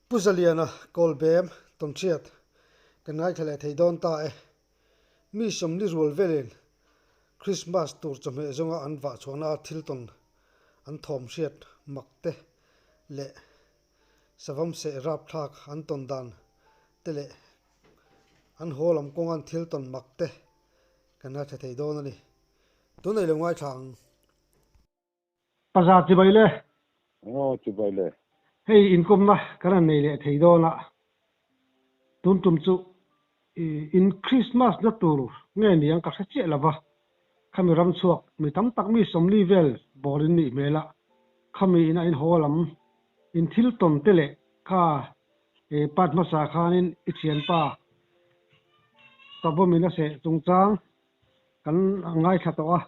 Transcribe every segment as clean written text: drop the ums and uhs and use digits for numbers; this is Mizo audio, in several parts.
Pu Zaliana Kawlbem tawnhriat kan ngaithla leh thei dawn ta e. Mi sawmli rual velin Krismas tur chawhmeh zawnga an vah chhuahna a thil tawn an thawm hriat mak te leh savam seh rapthlak an tawn dan te leh an haw lam kawnga an thil tawn mak te kan ngaithla thei dawn a ni. Tunei lo ngaithla ang. Paza chibai le. Aw chibai le. Hei inkawmna kan han nei leh thei dawn a, tun tum chu in Christmas na tur nge niang ka hre chiah lova, khami ram chhuak mi tam tak mi sawmli vel bawr in nih hmel a, khami in a in haw lam in thil tawn te leh kha part hmasa khanin i thianpa Savawmin a seh chungchang kan ngaithla tawh a.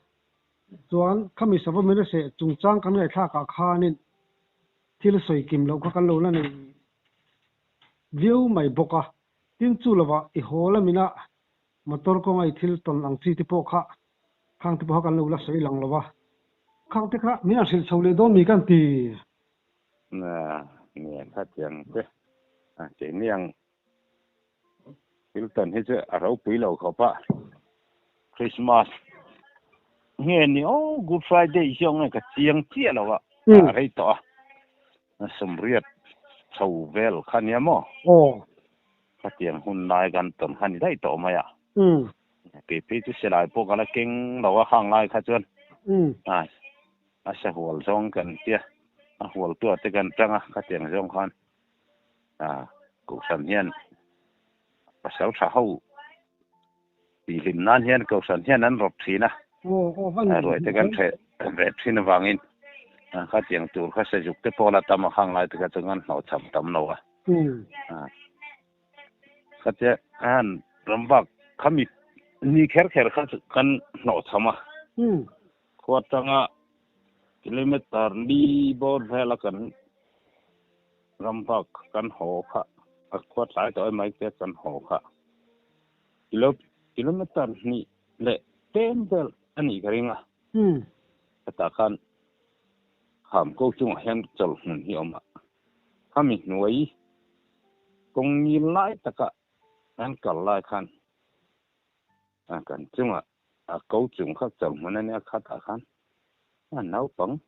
Chuan khami savawmin a seh chungchang kan ngaihthlakah khanin thil sawi kim loh kha kan lo la nei viau mai bawk a. Tin chu lovah i haw lamina motor kawnga i thil tawn ang chi te pawh kha khang te pawh kha kan lo la sawi lang lo va. Khang te kha min han hrilh chho leh dawn mi kan ti. Nia khatiang te keini ang Thil tawn hi chu a ropui lo khawp a, Christmas nge ni aw Good Friday zawng nge ka chiang chiah lo a, a rei tawh a, sawmriat chho vel kha nia maw? Khatiang hun lai kan tawn kha ni daih tawh mai a, kei phei chu silai pawh ka la keng lo a khang lai kha chuan a sahual zawng kan tia, a hualtu te kan tang a khatiang zawng khan. A Kohhran hian pasal tha ho tihhlim nan hian Kohhran hian an rawp thin a, ruai te kan theh ve thin avangin khatiang tur kha sazuk te pawh la tam a khang lai te kha chuan kan hnawhchham tam lo a. Khatia han ram bak khami ni kher kher kha chu kan hnawhchham a, khua atanga kilometer li bawr vela kan Ram bak kan haw kha a khua tlai tawh em mai te kan haw kha kilo kilometer hnih leh tlem vel a nih ka ring a hetah khan kham ko chungah hian chawlh hmun hi a awm a khami hnuai kawng ngil lai taka an kal lai khan kan chungah a ko chung kha chawlh hmun a nia khatah khan a naupang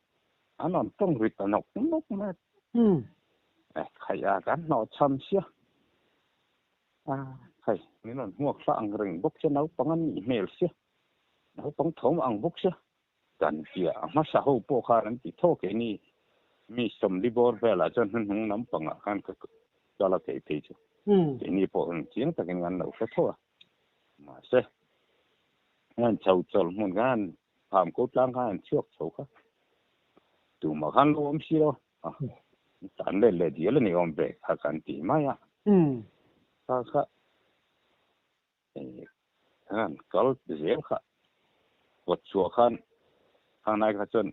An rawn tawng rit ta nawk nawk mai a. Khai a kan hnawh chham sia. A khai min rawn hmuak hla ang reng bawk sia naupang an nih hmel sia. Naupang thawm ang bawk sia. Kan tia a hmasa ho pawh khan an ti thaw keini mi sawmli bawr velah chuan hnuhnung lampangah khan ka kal a thei phei chu. Keini pawh chiang takin kan lo hre tho a. Mahse an chho chawlh hmun khan Pham ko tlang khan an chhuak chho kha. Tumah khan lo awm si lo. Tan let leh dial a ni awm ve kha kan ti mai a. Kha kha an kal zel kha kawt chhuah khan khanglai kha chuan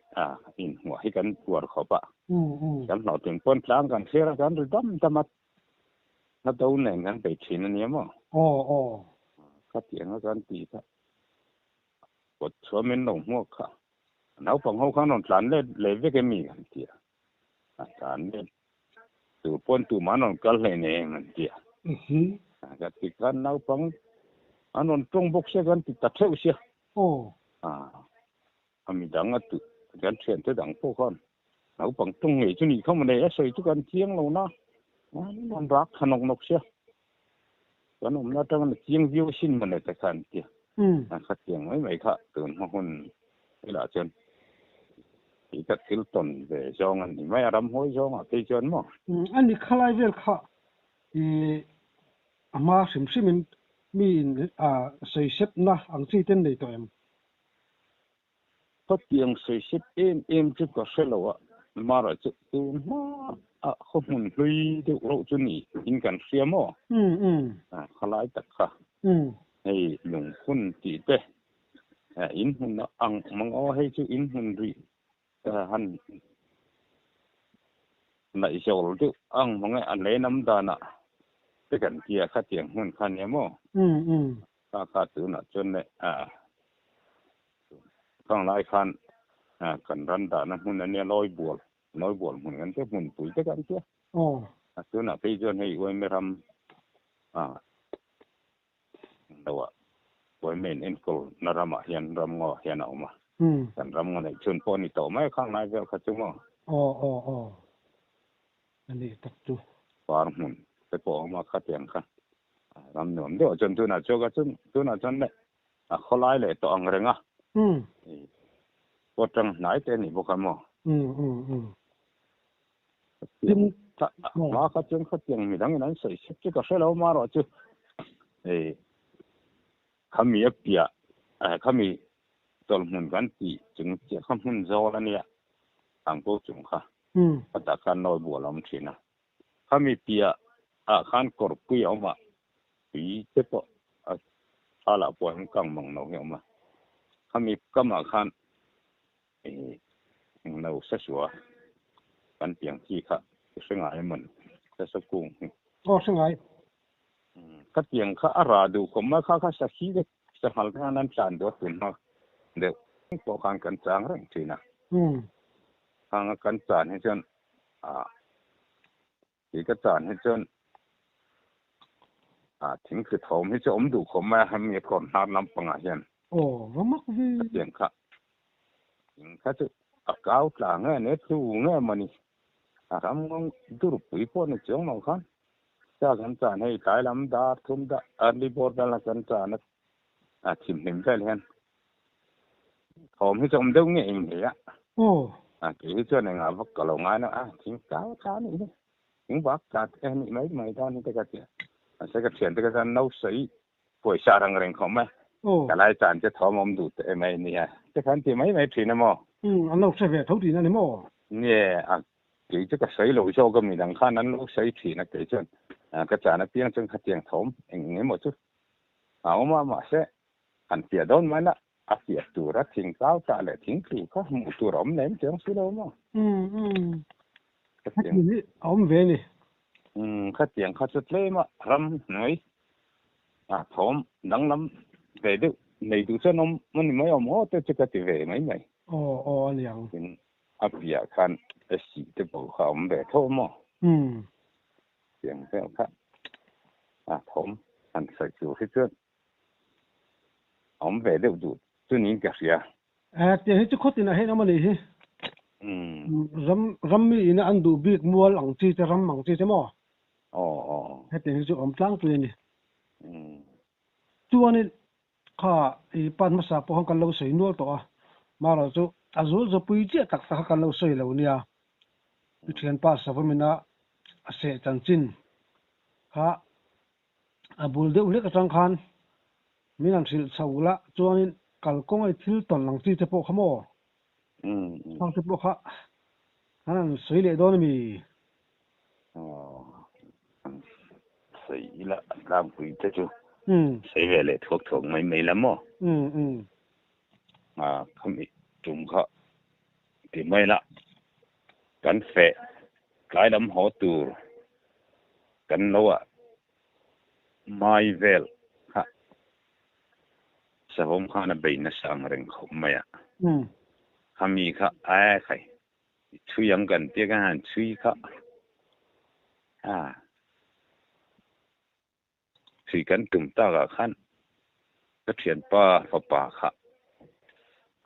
inhmuah hi kan uar khawp a. Kan hlawhtling pawn tlang kan thlir a kan ri dam dam a. Hla do nen kan bei thin a nia maw? Khatiang a kan tih kha. Kawt chhuah min lo hmuak kha. Naupang ho khan rawn tlan let leh vek em mi an ti a. A tlan let tur pawn tumah an rawn kal hlei nei em an ti a. Ka ti khan naupang an rawn tawng bawk sia kan ti ta theuh sia. A midang a tu kan thiante dang pawh khan naupang tawng ngei chu nih kha maw nei a sawi chu kan chiang lo na. An rawn rak tha nawk nawk sia. Kan awmna atanga na chiang viau asin maw le te kha an ti a. An kha chiang mai mai kha tun hma hun helah chuan tih tak thil tawn ve zawng an ni mai a, ramhuai zawngah phei chuan maw? A ni khalai vel kha i a hma hrim hrimin mi in sawi sepna ang chi ten nei tawh em? Khawtiang sawisep em em chu ka hre lo a, mara chu tun hma a khaw hmun hlui deuh reuh chu ni in kan hria maw? Khalai tak kha hei lungphun tih te in hmun a ang mang aw hei chu in hmun rih han laihzawl deuh ang mang e a lenam danah te kan tia khatiang hmun kha nia maw? Kha kha tunah chuan le khang lai khan kan ran dahna hmun a nia Lawibual, Lawibual hmun kan tia, hmunpui te kan tia. A tunah phei chuan hei uaime ram a loah uaime in enkawl na ramah hian ram ngaw hian a awm a. Kan ram ngaw neih chhun pawh a ni tawh mai a khang lai vel kha chu maw. Aw aw aw a nih tak chu. Par hmun te pawh a awm a khatiang kha ram nuam deuh ah chuan tunah chuan ka chun tunah chuan leh a khawlai leh tawh ang reng a. Pawt tang hnai te a nih bawk a maw. Tin, hma kha chuan khatiang midangin an sawi sep chu ka hre lo marawh chu hei khami a piah khami tawlhmun kan tih chung chiah kha hmun zawl a nia Thangko chung kha khatah khan nawi bual a awm thin a khami piah ah khan kawrpui a awm a tui te pawh a thalah pawh an kang mang lo hi a awm a khami kamah khan Englo sasua kan piang chi kha i hre ngai emaw ni? Sasa kung hi. Aw hre ngai. Ka piang kha a rah duh khawp mai kha kha sakhi te sanghal te khan an tlan duh a tun hma deuh pawh khan kan chang reng thin a. Khang a kan chan hi chuan ah Kei ka chan hi chuan ah thingthli thawm hi chu awm duh khawp mai a, hemi a kawr hnar lampangah hian. Aw, va mak ve. Ka tiang kha thing kha chu a kau tla nge ne tlu nge mawni a ram ngawng durpui pawh ni chuang lo khan cha kan chan hei tlai lam dar thum dah early bawr vel a kan chan a thimhlim vel hian Thawm hi chu awm deuh nge eng hle a. Aw. A kei hi chuan engah vak ka lo ngai na a, thing tlau tla nih hi. Thing vak tla te nih mai mai dawn hi te ka ti a. Mahse ka thiante ka chuan no sawi pawisa rang reng khawm e. Aw. Ka lai chan che thawm awm duh teh mai nia. Te khan ti mai mai thin a maw? Umm, an lo hre ve tho thin a ni maw? Nge a, kei chu ka sawi lo zawk a, midang khan an lo sawi thin a kei chuan ka chan apiang chuan khatiang thawm eng eng emaw chu a awm a, mahse Han fiah dawn mai la, a fiah tura thing kau tah leh thing tlu kha hmuh tur a awm lem chiang si lo maw? Umm umm. Khatiang hi a awm ve ni. Umm khatiang kha chu tlem a ram hnuai a thawm danglam ve deuh nei duh chuan awm a ni mai awm aw te chu ka ti ve mai mai. Aw aw a ni ang. Tin a piah khan sih te pawh kha a awm ve tho maw? Umm. Tiang vel kha a thawm han sawi tur hi chuan Awm ve deuh duh chu niin ka hria. Eh, tiang hi chu khaw tinah hian awm a nih hi. Ram, ram mi ina an duh bik mual ang chi te, ram ang chi te maw? Aw, aw. Hetiang hi chu awm tlangpui a ni. Chuanin kha i pan hmasa pawh khan kan lo sawi nual tawh a, marawh chu a zul zawpui chiah tak tak kha kan lo sawi lo nia. I thianpa Savawmina a seh chanchin kha A bul deuh hlek atang khan min han hrilh chho la chuanin kalkawng ei thil tawn ang chi te pawh kha maw? Khang te pawh kha an han sawi leh dawn a mi? Aw, an sawi ila a tlangpui te chu sawi ve leh thuak thuak mai mai la maw? A khami tum kha ti mai la kan feh tlai lam haw tur kan lo ah mai vel kha savawm khan a bei nasa ang reng khawp mai a. Khami kha ae khai i chhui ang kan tia kan han chhui kha a chhui kan tum tak ah khan ka thianpa fapa kha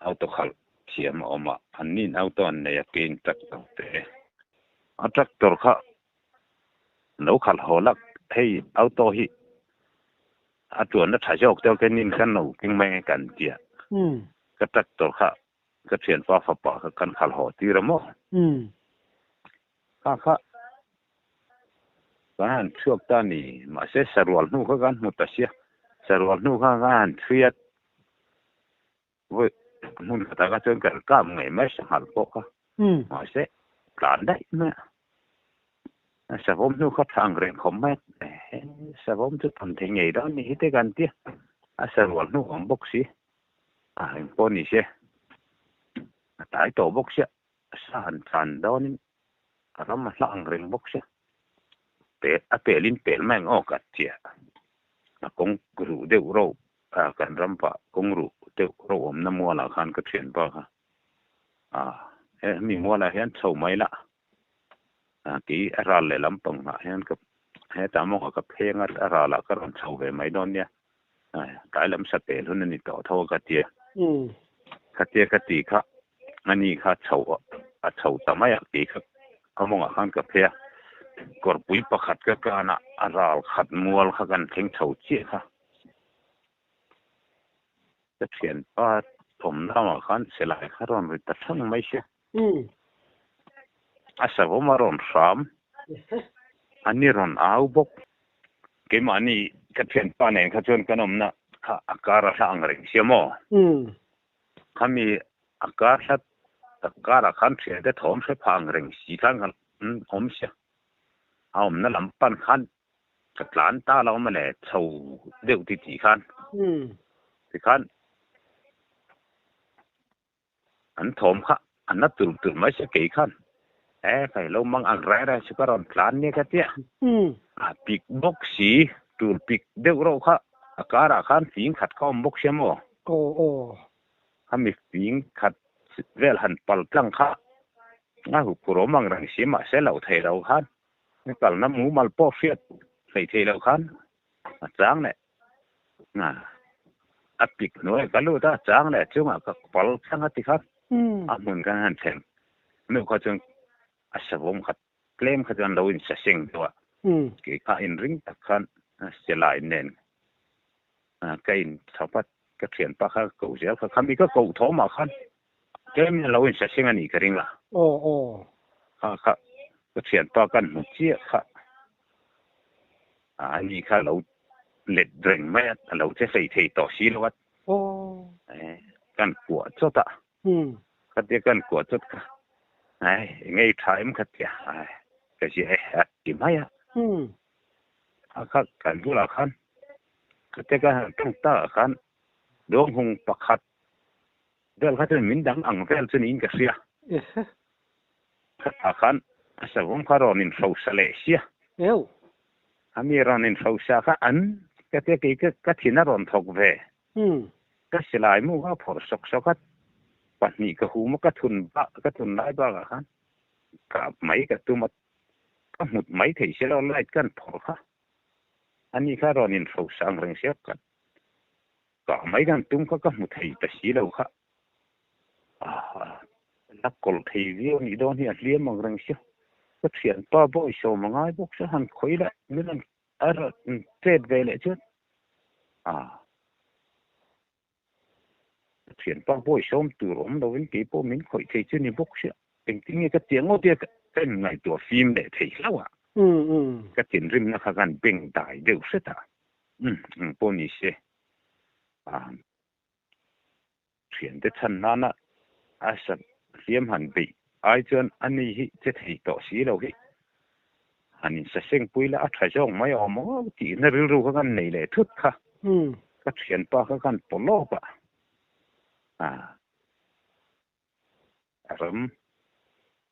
auto khalh thiam a awm a, an nin auto an nei a kein tractor te a tractor kha lo khalh haw lak hei auto hi a tuanna tha zawk deuh te nin kan lo keng mai nge kan tia ka tractor kha ka thianpa fapa kha kan khalh haw tir a maw kha kha kan han chhuak ta ni mahse sarual hnu kha kan hmu ta sia sarual hnu kha kan han chhui a Vawi hmun khatah kha chuan kan kap ngei mai sanghal pawh kha mahse tlan daih mai a savawm hnu kha tha ang reng khawp mai a savawm chu tawn thei ngei dawn ni hi te kan tia a sarual hnu awm bawk si a eng pawh ni se a tlai tawh bawk sia sa han tlan dawnin a ram a hla ang reng bawk sia pel a pelin pel mai ang aw ka tia a kawng ruh deuh reuh A kan ram pah kawng ruh deuh ro awmna mualah khan ka thianpa kha a he mi mualah hian chho mai lah. A kei a ral leh lampang ah hian ka hetah mawngah ka pheng a, a ralah ka rawn chho ve mai dawn nia. Tlai lam sa pel hun a ni tawh tho a ka tia. Khatia ka ti kha ani kha chho a chho ta mai a, kei kha a mawngah khan ka phei a. Kawrpui pakhat ka kan a, a ral khat mual kha kan thleng chho chiah kha. Ka thianpa thawmhnaw ah khan silai kha rawn ri ta thang mai sia. A savawm a rawn hram. A ni rawn au bawk. Keimahni ka thianpa nen kha chuan kan awmna kha a kar a hla ang reng sia maw? Khami a kar hla tak karah khan thiante thawm hre phah ang reng si khan kan awm sia. A awmna lam pan khan Ka tlan ta lo mawle chho deuh ti tih khan tikhan an thawm kha a na tur tur mai se kei khan e kai lo mang ang rai rai chu ka rawn tlan nia ka tia a pik bawk si tur pik deuh reuh kha a karah khan fing khat kha awm bawk sia maw khami fing khat vel han pal tlang kha a huphurh awm ang reng si mahse loh theih loh khan Ni kalna mumal pawh hriat hleih theih loh khan a chang leh a pik hnuai ka lut a, chang leh chungah ka pal thlang a ti khan a hmun khan han thleng hnu kha chuan a savawm khat tlem kha chuan lo in sa seng deuh a, kei kha inring tak khan silai nen ka in chhawp a, ka thianpa kha ka koh zel kha, khami ka koh thawmah khan Tlem in a lo insa seng a nih ka ring la. Aw aw. Kha kha ka thianpa kan hmu chiah kha. A ni kha lo let reng mai a, a lo che hlei thei tawh si lo a. Aw. Kan kuah chawt a. Khatia kan kuah chawt kha. Ai engei tha em khatia. Ai ka zia e a ti mai a. Kha kha kan bulah khan khatia kan han tawng takah khan dawnghung pakhat Vel kha chuan min dang ang vel chu niin ka hria. Khatah khan a savawm kha rawn inhrosa leh sia. A mi rawn inhrosa kha an ka tia kei ka thin a rawn thawk ve. Ka silai mu kha phawrh sawk sawk a, pahnih ka hum a ka thun bak ka thun lai bakah khan kap mai ka tum a, ka hmut mai thei si lo light kan phawrh kha. Ani kha rawn inhrosa ang reng sia ka Kah mai kan tum kha ka hmu thei ta si lo kha. La kawlh thei viau nih dawn hi a hliam ang reng sia. Ka thianpa bawi sawm a ngai bawk sia han khawi leh min rawn a rawn chet ve leh chuan a ka thianpa bawi sawm tur awm lovin kei pawh min khawih thei chu ni bawk sia. Engtin nge ka tiang ngawt tia ka inngaihtuah fim leh thei hlauh a. Ka thinrimna kha khan beng dai deuh hret a. Umm eng pawh ni se a thiante chhan nana a sat hliam han beih ai chuan a ni hi che thei tawh si lo hi han insaseng pui la a tha zawk mai awm aw tihna rilru kha kan nei leh thut kha ka thianpa kha kan paw lawk a a ram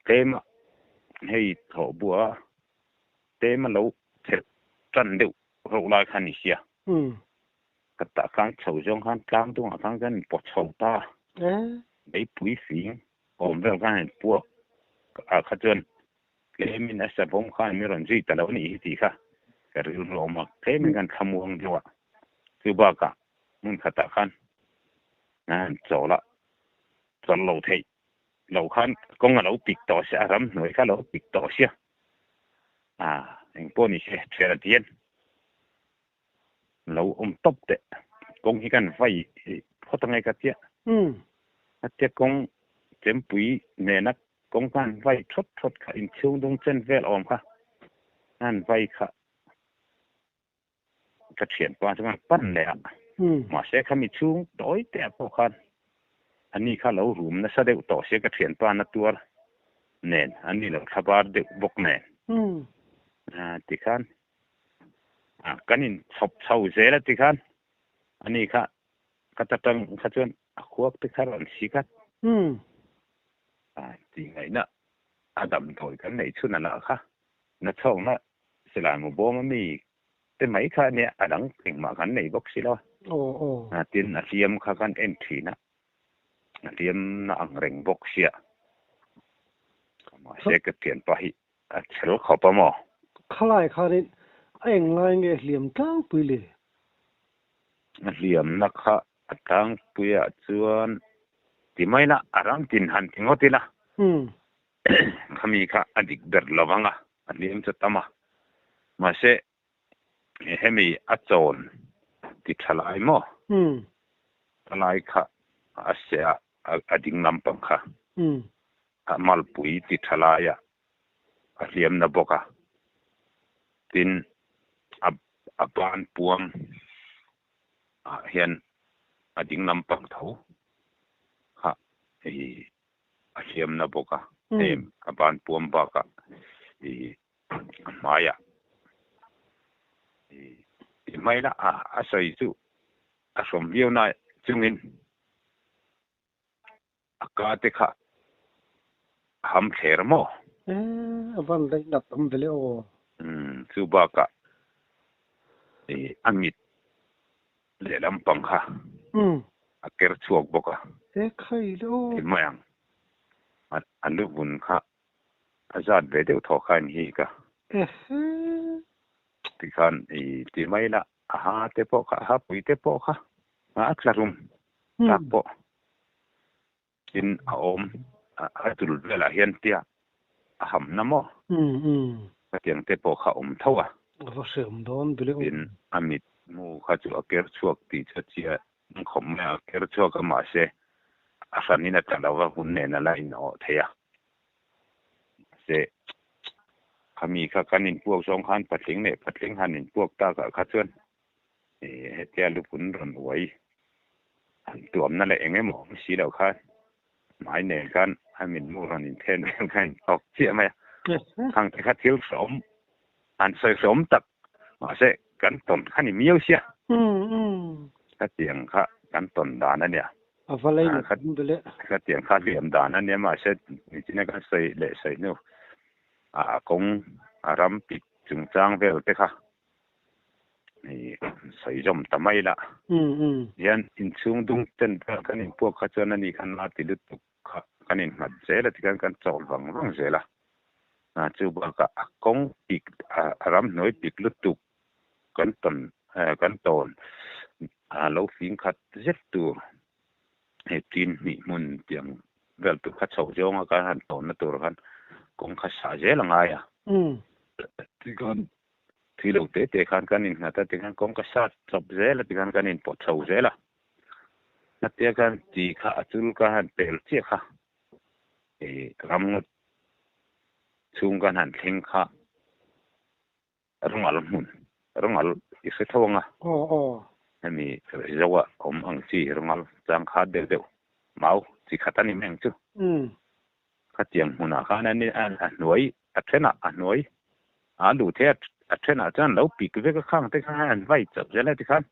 tlema hei thawh bua tlema lo chep tan deuh reuh lai kha ni sia. Ka tah khan chho zawng khan tlang dungah khan kan inpawt chho ta a, meipui fing awm vel khan a inpuak ah kha chuan tlemin a savawm khan min rawn zui ta lo a nih hi tih kha ka rilru a awm a, tlemin kan thlamuang deuh a, chu bakah hmun khatah khan an chawl a, chawl lo theih loh khan kawng a lo pik tawh sia, a ramhnuai kha a lo pik tawh sia. A engpawh ni se thian a dian lo awm tawp teh kawng hi kan vai phawt angai ka tia a tia kawng chempui nena kawng khan vai thawt thawt kha inchhung dung chen vel awm kha an vai kha ka thianpa chu kan pan leh a mahse khami chhung tawi te ah pawh khan ani kha lo rum nasa deuh tawh sia ka thianpa na tuar nen ani lo thlabar deuh bawk nen tikhan kan in chhawp chho zel a tikhan ani kha ka ta tang kha chuan a khuak te kha rawn si khat tih ngaihna a damdawi kan neih chhun a lah kha na chhawkna Silai mu bawm a mi te mai kha ania a dang engmah kan nei bawk si lo a. Tin a hliam kha kan en thin a, a hliam na ang reng bawk sia. Mahse ka thianpa hi a chhel khawp a maw? Khalai khanin a englai nge hliam tlangpui le? A hliamna kha a tlangpuiah chuan ti mai la, a ram tin han ti ngawt ila. Khami kha a dik ber lo vang a, a hliam chu tam a. Mahse, hemi a chawn ti tha lai maw? Thalai kha a seh a, a ding lampang kha a malpui ti tha laia a hliamna bawk a. Tin, a a ban puam ah hian a ding lampang tho kha hei a hliamna bawk a, hei a ban puam bakah ih a hmaiah ih ti mai la a a sawi chu a hrawm viau na chungin a ka te kha a ham thler maw? Eh, a van daih nat awm ve le aw. Umm, chu bakah ih a mit lehlam pang kha a ker chhuak bawk a. Eh, khai le aw. Ti mai ang, a lu vun kha a zat ve deuh thaw kha in hi ka. Ehe. Tikhan ih ti mai la A ha te pawh kha, a ha pui te pawh kha a tla rum tak pawh tin a awm a tul velah hian tia a ham na maw? Khatiang te pawh kha awm tho a. A va hreawm dawn bile aw. Tin a mit mu kha chu a ker chhuak tih chu a chia khawp mai a, a ker chhuak a mahse a hranin a tla lo va, hun nen a la inawh thei a. Mahse, khami kha kan inpuak zawng khan patling leh patling han inpuak takah kha chuan hetia lupun rawn uai han tuamna leh eng emaw awm si loh khan hmai nen khan a mitmu rawn inthen vel kha a intawk chiah mai a. Khang te kha thil hreawm, han sawi hreawm tak mahse kan tawn kha ni miau sia. Khatiang kha kan tawn dan a nia. A va lei nat awm ve le. Khatiang kha hliam dan a nia mahse nichina kan sawi leh sawi hnu a kawng a ram pik chungchang vel te kha sawi zawm ta mai la. Hian inchhung dung ten vel kan inpuak kha chuan ani khan la ti lutuk kha kan innghat zel a tikhan kan chawl vang vang zel a. Chu bakah a kawng pik a ramhnuai pik lutuk kan tawn kan tawn a lo fing khat zet tur hei tin hnih hmun tiang vel tur kha chho zawnga kan han tawnna tur khan kawng kha sah zel a ngai a. Tikhan thui lo te te khan kan innghat a tikhan kawng ka sat chawp zel a tikhan kan inpawt chho zel a. Hnatia khan ti kha a chul ka han pel chiah kha hei ramngawt chhung kan han thleng kha Rongal hmun, Rongal i hre tho ang a. Aw aw. Hemi Zoa awm ang chi Rongal chang kha deuh deuh mau chi khat a ni mai ang chu. Khatiang hmunah khan a hnuai a thenah a hnuai a luh theih a, a thenah chuan lo pik vek a khang te khan an vai chauh zel a tikhan.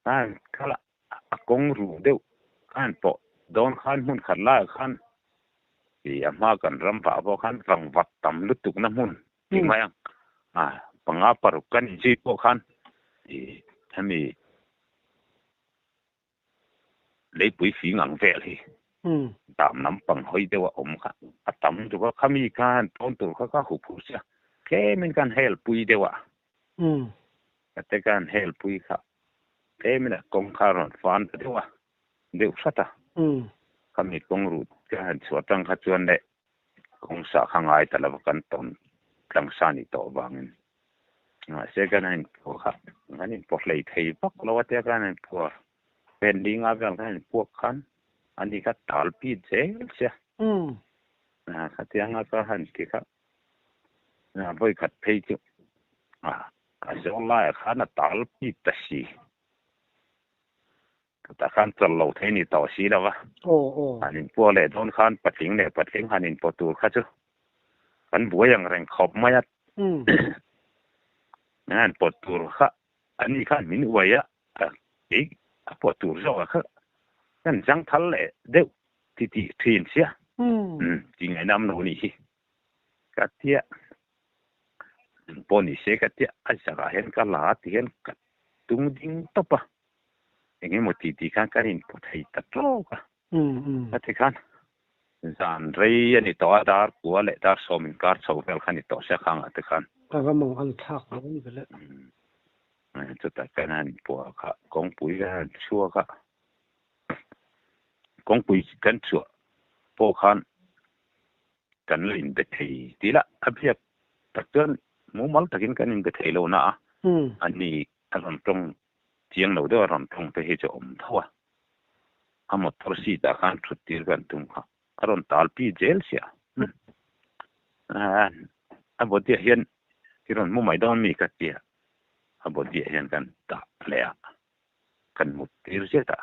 Khan khala a kawng ruh deuh khan pawh dawn khan hmun khat laiah khan ih a hma kan ram vah pawh khan vangvat tam lutuk na hmun tih mai ang a panga paruk kan inzui pawh khan ih hemi leipui fing ang vel hi dam lampang hawi deuh a awm kha a tam duh a khami khan tawn tur kha ka huphurh sia tlemin khan hel pui deuh a. Ka te khan helpui kha tlemin a kawng kha a rawn fan ta deuh a, deuh hrat a. Khami kawng ruh ka han chhuah atang kha chuan leh kawng sah kha ngai ta lova kan tawn tlang sa nih tawh avangin mahse kan han inphuah kha kan inpawh hlei thei vak lo a tia kan han inphuah pen li nga vel kan inpuak khan ani kha tal pit zel sia. Khatianga ka han ti kha Vawi khat phei chu a zawn laiah khan a tal pip ta si. Chutah khan chawlh lo thei ni tawh si lo va. Han inpuak leh dawn khan patling leh patling han inpawh tur kha chu kan buai ang reng khawp mai a. Min han pawt tur kha ani khan min uai a, kei a pawt tur zawkah kha kan zangthal leh deuh ti tih thin sia. Tih ngaihna awm lo a nih hi. Ka tia pawh ni se ka tia a zakah hian ka la a ti hian ka tung ding tawp a, eng emaw tih tih khan ka inpawh thei ta tawk a, ka ti khan. Zan rei a ni tawh a, dar kua leh dar sawm inkar chho vel kha a ni tawh sia khangah te khan. Ka va mawng an thlak dawn ve le. Chutah khan a han puah kha, kawngpui kha a han chhuak a, kawngpui kan chhuah pawh khan kan la inbe thei tih lah a biak tak chuan mumal takin kan inbe thei lo na a, ani a rawn tawng chiang lo deuh a rawn tawng te hi chu a awm tho a. A motor seat ah khan thut tir kan tum kha a rawn tal pi zel sia. A body ah hian i rawn mu mai dawn mi ka tia a body ah hian kan tah leh a kan mut tir zet a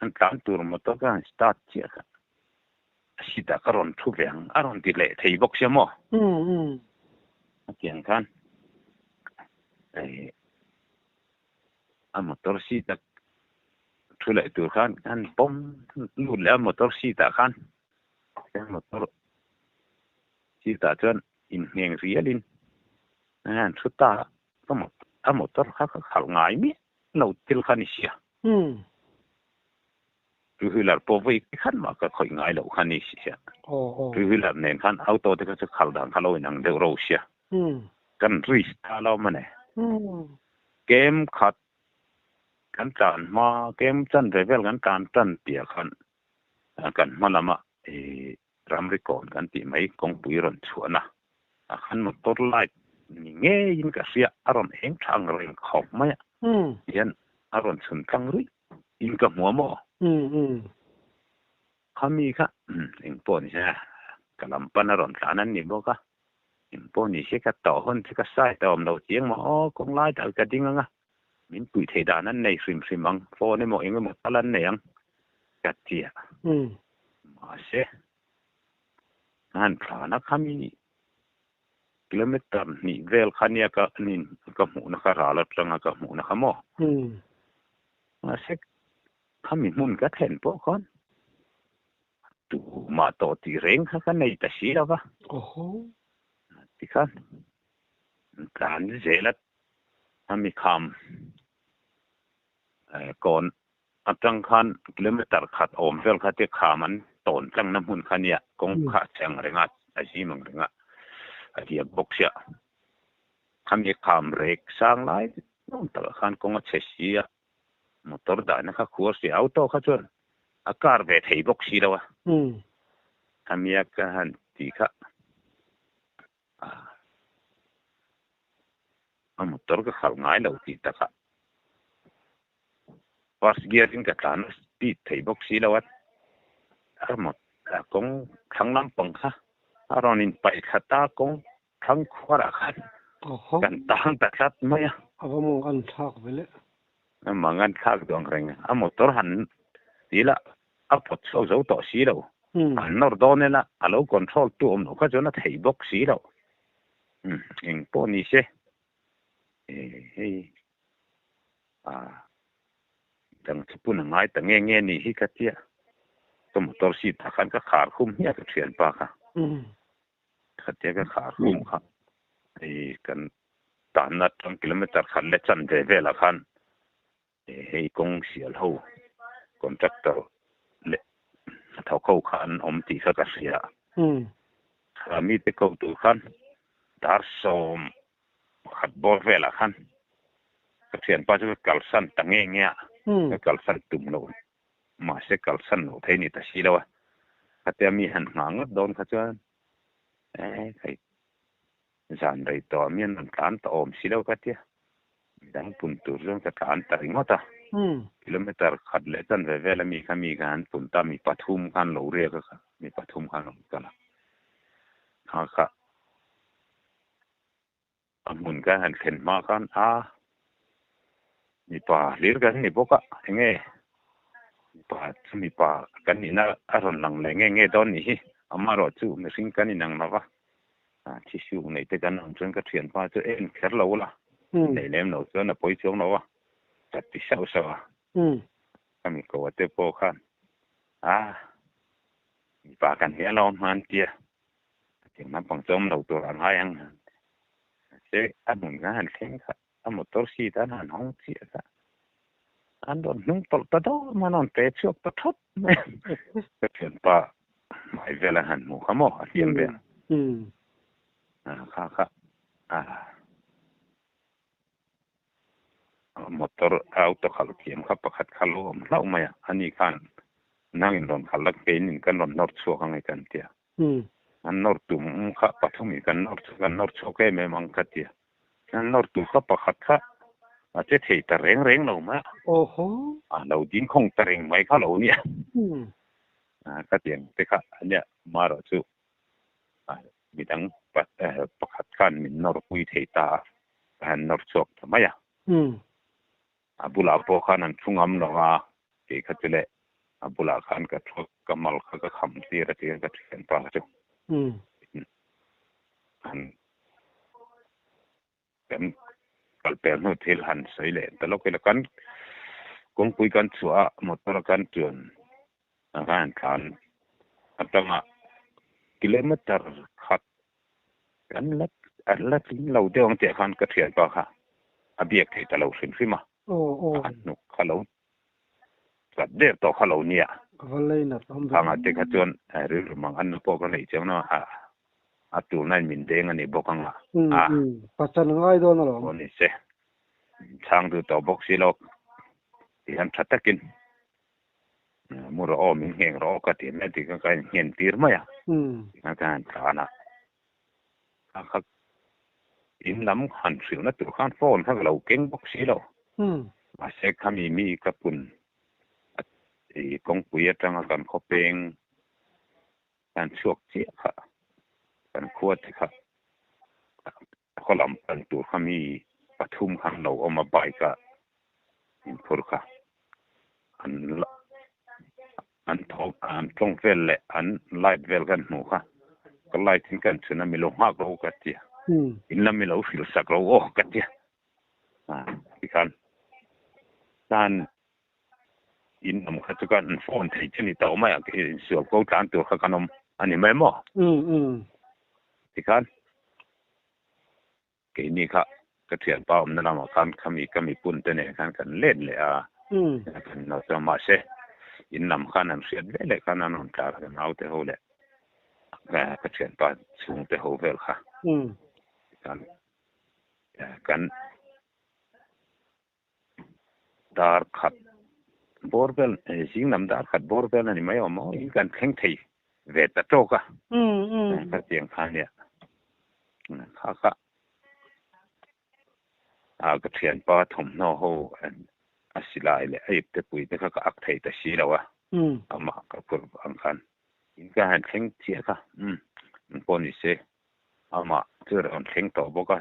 an tlan tur motor ka han start chiah kha a seat ah ka rawn thu ve ang a rawn ti leh thei bawk sia maw a tiang khan a motor seat a thu leh tur khan an pawm lut leh a motor seat ah khan motor seat ah chuan inhneng rialin an thu ta a a motor kha ka khalh ngai miah lo thil kha ni sia two wheeler pawh vawi khat mah ka khawih ngai loh kha ni sia two wheeler nen khan auto te kha chu khalh dan kha lo inang deuh ro sia Kan risk ta lo mawni. Kem khat kan tlan hma, kem chan ve vel kan tlan tan piah khan kan hma lama i ramri kawn kan tih mai kawngpui rawn chhuahna ah khan motor light ni ngeiin ka hria a rawn eng tha ang reng khawp mai a, tihian a rawn chhun tlang ruih in ka hmu a maw? Khami kha engpawh ni se ka lam pan a rawn tlan an ni bawk a, engpawh ni se ka tawh hun chu ka side a awm lo chiang maw aw kawng lai tak ka ding ang a, min puih theih dan an nei hrim hrim ang, phone emaw eng emaw tal an nei ang ka ti a, mahse a han tlan a khami kilometer hnih vel kha nia ka nin ka hmuhna kha ral atanga ka hmuhna kha maw mahse Khami hmun ka thlen pawh khan tumah tawh tih reng kha ka nei ta si lo va. Tikhan tlan zel a khami kham kawn atang khan kilometer khat awm vel kha te kham an tawn tlangna hmun kha nia kawng kha a che ang reng a, a zim ang reng a, a diak bawk sia. Khami kham rek sang lai hlawm takah khan kawng a chhe si a. Motor dahna kha khuar si auto kha chuan a kar ve thei bawk si lo a. Khami a ka han tih kha a motor ka khalh ngai lo tih takah first gear in ka tlan a speed thei bawk si lo a a kawng thlang lampang kha a rawn in paih thla ta kawng Thlang khuarah khan kan tang ta tlat mai a. A va mawng an thlak ve le. A mawng an thlak duh ang reng. A motor han ti la a pawt chhuak zo tawh si lo. An nawr dawn ela a lo control tu awm loh kha chuan a theih bawk si lo. Eng pawh ni se hei a dang chu pun a ngai ta nge nge ni hi ka tia. Ka motor seat ah khan ka khar khum hmiah ka thianpa kha. Khatia ka khar khum kha hei kan tanna atang kilometer khat leh chan ve velah khan hei kawng sial ho contractor leh hnathawk ho kha an awm tih kha ka hria a. Kha mite ko tur khan dar 11 bawr velah khan ka thianpa chu ka kalsan ta nge nge a, ka kalsan tum lo. Mahse kalsan loh thei ni ta si lo a, khatia mi han nghah ngawt dawn kha chuan eh hei zan rei tawh ah mi an rawn tlan ta awm si lo ka tia, midang pun tur chuan ka tlan ta ringawt a, kilometer khat leh chan ve vel a mi kha mi kha an pun ta, mi pathum khan lo riak a kha, mi pathum khan rawn kal a, kha kha A hmun kan han thlen hma khan a mipa hlir kan ni bawk a, enge mipa chu mipa kan nihna a rawn lang leh nge nge dawn nih hi, amaherawh chu mihring kan inang lo va, thisuk neih te kan awm chuan ka thianpa chu en kher lo la, neih lem lo chuan a pawi chuang lo a, ka ti sauh sauh a, ka mi ko a te pawh khan a mipa kan hi a lo awm hman tia. Hetiang naupang chu awm lo tur a ngai ang. Mahse a hmun kha han thleng kha a motor seat an han hawng chiah kha an rawn hnung tawlh ta dawm a, an rawn pe chhuak ta thawt mai a. Ka thianpa Hmai vel an han hmuh kha maw a hliam vel. Kha kha motor auto khalh thiam kha pakhat kha lo awm hlauh mai a, ani khan nangin rawn khalh la keinin kan rawn nawr chhuak ang e kan ti a. An nawr tum kha pathumin kan nawr kan nawr chhuak em em ang ka ti a. An nawr tur kha pakhat kha a che thei ta reng reng lo mai a. A lo ding khawng ta reng mai kha lo nia. Ka tiang te kha ania marawh chu midang pakhat khan min nawr pui thei ta a, ka han nawr chhuak ta mai a. A bulah pawh khan an thu ngam lo a, kei kha chu leh a bulah khan ka thu ka mal kha ka kham tir a tir ka thianpa chu. Han Kan kal pel hnu thil han sawi leh ta lawk ila kan kawngpui kan chhuah a motor a kan chuan a khan thlan atanga kilometer khat kan la an la tling lo deuh ang tih ah khan ka thianpa kha a biak thei ta lo hrim hrim a a hnuk kha lo chat der tawh kha lo nia. Khangah te kha chuan rilru mang anna pawh ka neih chiang na a a tulna in min deng a ni bawk ang a. Pachan ngai dawn alawm. Aw ni se. Min chhang duh tawh bawk si lo. Ti hian tha takin mu rawh aw min ngheng rawh aw ka ti mai ti kha ka in nghen tir mai a. Ti khan ka han tlan a. Kha kha in lam han hrilhna tur khan phone kha ka lo keng bawk si lo. Mahse khami mi ka pun i kawngpui atanga kan khawpeng kan chhuak chiah kha kan khua te kha khaw lam pan tur kha mi pathum khan lo awm a bike a inphur kha an An thaw an tawng vel leh an light vel kan hmuh kha ka light in kan chhun a milo nghak ro ka tia in lam milo hrilh sak ro aw ka tia tikhan tan in awm kha chu kan phone thei chu ni tawh mai a insual ko tlan tur kha kan awm a ni mai maw tikhan Keini kha ka thianpa awmna lamah khan khami ka mipun te nen khan kan let leh a, kan lo chuang mahse in lam khan an hriat ve leh khan an rawn tlar ka naute ho leh ka thianpa chhungte ho vel kha kan kan dar khat bawr vel zing lam dar khat bawr vel a ni mai awm maw in kan thleng thei ve ta tawk a khatiang kha nia kha kha a ka thianpa thawmhnaw ho a silai leh a ipte pui te kha ka ak thei ta si lo a amah ka phur ang khan in ka han thleng chiah kha um pawh ni se amah chu rawn thleng tawh bawk a.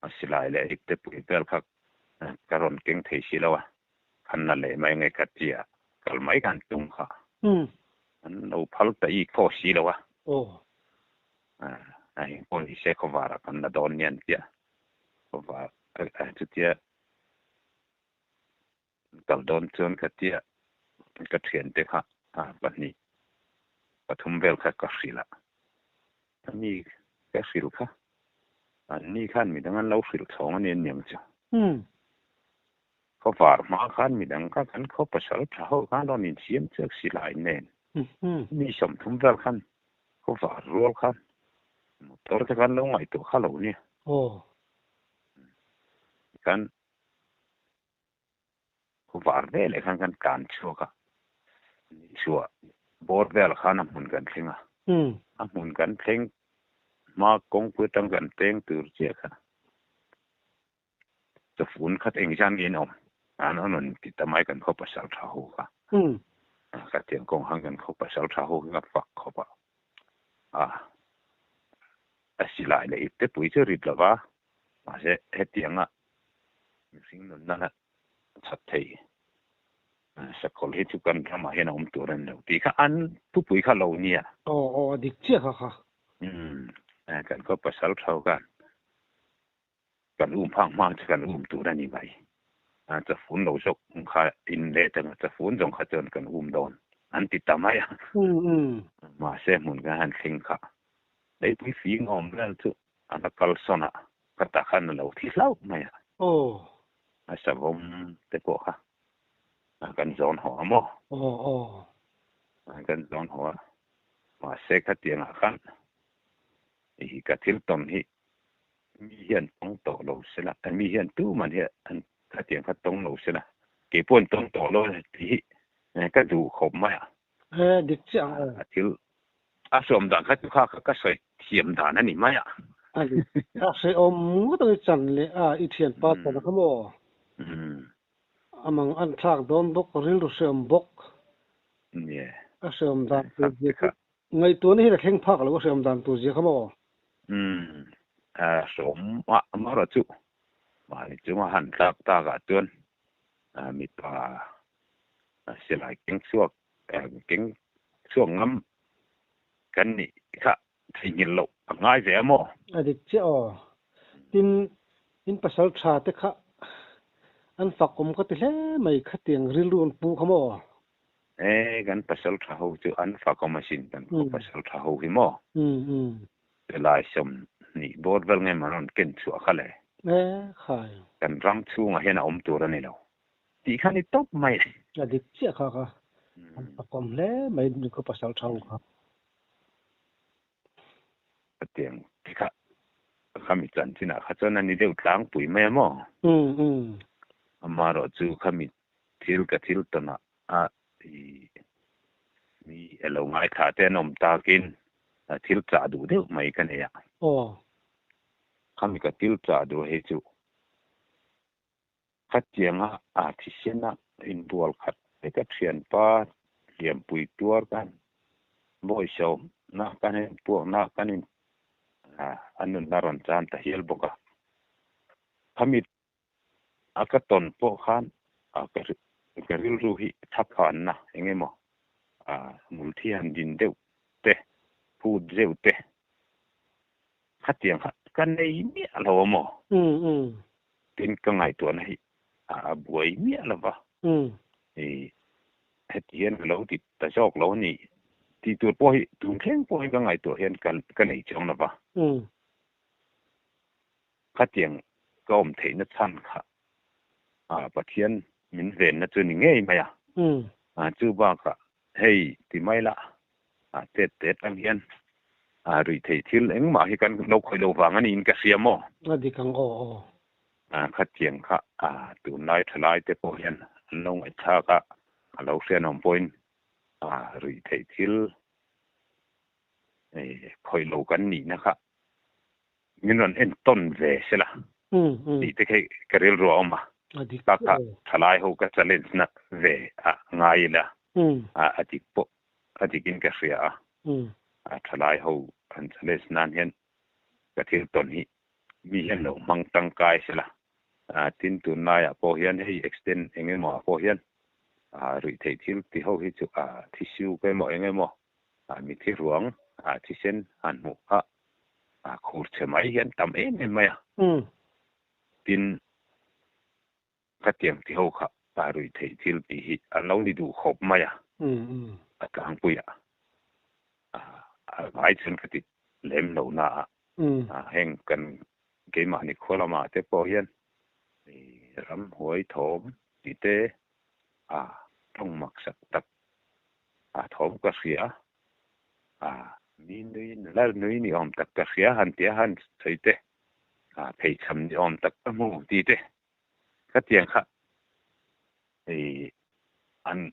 A silai leh ipte pui vel kha ka rawn keng thei si lo a, khan na leh mai nge ka ti a, kal mai khan tum kha an lo phal ta i khaw si lo a, a eng pawh ni se khawvar ah kan la dawn nia an ti a, khawvar chutia kal dawn chuan ka ti a, ka thiante kha pahnih pathum vel kha ka hrilh a, ani ka hrilh kha anni khan midang an lo hrilh chhawng a ni aniang chu. Khawvar hma khan midang kha kan khaw pasal tha ho khan rawn insiam chiak si lai nen mi sawmthum vel khan khawvar rual khan motor te khan lo ngaihtuah kha lo nia. Tikhan Var ve leh khan kan tlan chhuak a, chhuah bawr velah khan a hmun kan thleng a, a hmun kan thleng hma kawngpui atang kan peng tur chiah kha chawfun khat engzan nge in awm an rawn ti ta mai kan khaw pasal tha ho kha, khatiang kawng khan kan khaw pasal tha ho kha ka fak khawp a, a silai leh ipte pui chu rit lova mahse hetianga mihring nunna la chhat thei sakawlh hi chu kan ramah hian a awm tur a ni lo tih kha an thupui kha lo nia. Aw aw a dik chiah kha kha. Umm kan khaw pasal tho khan kan um phak hma chu kan um tur a ni mai. A chafun lo zawk kha in leh tanga chafun zawng kha chuan kan um dawn an ti ta mai a. Mahse hmun kan han thleng kha leipui fing awm vel chu a la kalsawn a. Ka ta khan a lo thi hlauh mai a. Aw. A savawm te pawh kha kan zawn haw a maw? Aw aw. Kan zawn haw a, mahse khatiangah khan i ka thil tawn hi mi hian tawng tawh lo sela, mi hian tuman hi an khatiang kha tawng lo sela, kei pawh an tawng tawh lo tih hi ka duh khawp mai a. He dik chiah ang aw. A thil a sawm dan kha chu kha ka sawi thiam dan a ni mai a. A dik. A hrehawm ngawt ang i chan leh a i thianpa chan a kha maw? Amang an thlak dawn bawk, rilru hrehawm bawk. Nia. A hrehawm dan tur zia chu ngaihtuahna hi la thleng phak lo a hrehawm dan tur zia kha maw? Umm. A hrehawm a amaherawh chu mahni chunga han tlak takah chuan mipa silai keng chhuak keng chhuak ngam kan nih kha theihnghilh loh a ngai ve a maw? A dik chiah aw. Tin, in pasal tha te kha an fak awm ka ti hle mai khatiang rilru an pu kha maw? E, kan pasal tha ho chu an fak awm asin kan khaw pasal tha ho hi maw? Chelai sawmhnih bawr vel nge maw rawn ken chhuah kha le? E, khai. Kan ram chhungah hian a awm tur a ni lo. Tih kha ni tawp mai. A dik chiah kha kha an fak awm hle mai in khaw pasal tha ho kha. Hetiang te kha khami chanchinah kha chuan a ni deuh tlangpui mai a maw? Amaherawh chu khami thil ka thil tawnah a i mi a lo ngaithla te an awm takin thil chah duh deuh mai ka nei a. Khami ka thil chah duh hei chu Khatianga a thisena inbual khat te ka thianpa hliampui tuar kan bawisawmna kan inpuakna kan in a nunna rawn chan ta hial bawk a. Khami a ka tawn pawh khan ka rilru hi thaphanna eng emaw hmulthi han din deuh te, phut zeuh te khatiang kha ka nei miah lo a maw? Tin ka ngaihtuahna hi a buai miah lo va, i heti hian ka lo ti ta zawk lo a ni tih tur pawh hi tun thleng pawh hi ka ngaihtuah hian ka nei chuang lo va. Khatiang ka awm theihna chhan kha Pathian min venna chu ni ngei mai a. Chu bakah hei ti mai la, tet te atang hian ruih theih thil engmah hi kan lo khawih lo vang a niin ka hria maw? A dik ang aw aw. Khatiang kha tunlai thalai te pawh hian an lo ngaihthlak a, a lo hrianawm pawhin ruih theih thil khawih lo kan nihna kha min rawn en tawn ve sela tih te khi ka rilru a awm a. Ta kha thalai ho ka challenge na ve a ngai ila a dik pawh a dik in ka hria a. A thalai ho an challenge nan hian ka thil tawn hi mi hian lo hmang tangkai sela. Tin tunlaiah pawh hian hei extend eng emaw ah pawh hian ruih theih thil ti ho hi chu thisiu ka emaw eng emaw mithi ruang thisen han hmuh kha a khur chhe mai hian tam em em mai a. Tin, khatiang ti ho kha pa ruih theih thil tih hi an lo ni duh khawp mai a. A tlangpuiah a vai chuan ka ti lem lo na a, heng kan keimahni khua lamah te pawh hian ramhuai thawm tih te a tawng maksak tak a thawm ka hria a, mi nui nula nui ni awm tak ka hria han tia han sawi te, a pheichham ni awm tak ka hmu ti te khatiang kha hei an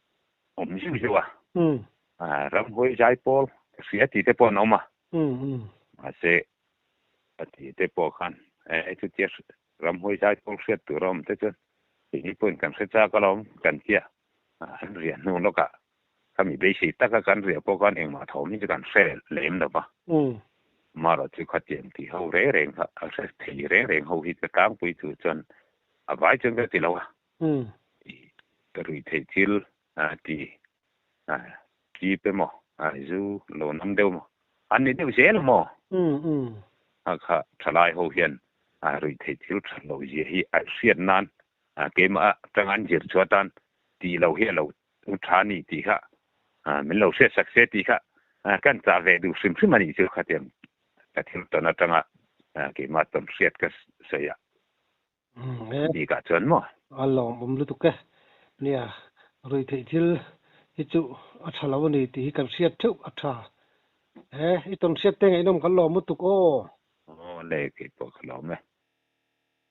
awm zeuh zeuh a, a ramhuai zai pawl ka hria ti te pawh an awm a, mahse a ti te pawh khan e chutia ramhuai zai pawl hriat tur a awm te chuan keini pawhin kan hre chak alawm kan tia an riah hnu lawkah Khami beisei taka kan riah pawh khan engmah thawm hi chu kan hre lem lo va. Amaherawh chu khatiang tih ho reng reng kha a hre thei reng reng ho hi ka tlangpui chu chuan a vai chuan ka ti lo a. Ka ruih theih thil ti jeep emaw zu lo nam deuh emaw an ni deuh zel maw? A kha thalai ho hian ruih theih thil that loh zia hi a hriat nan keimah atanga an zir chhuah atan tih loh hi a lo U tha ni tih kha min lo hriat sak se tih kha kan chah ve duh hrim hrim a nih chu khatiang ka thil tawn atanga keimah tawn hriat ka sawi a bikah chuan maw? A lawmawm lutuk e. Nia, ruihtheih thil hi chu a tha lo a ni tih hi kan hriat theuh a tha. He i tawn hriat te ngaihnawm kan lawm lutuk aw. Aw le, keipawh ka lawm e.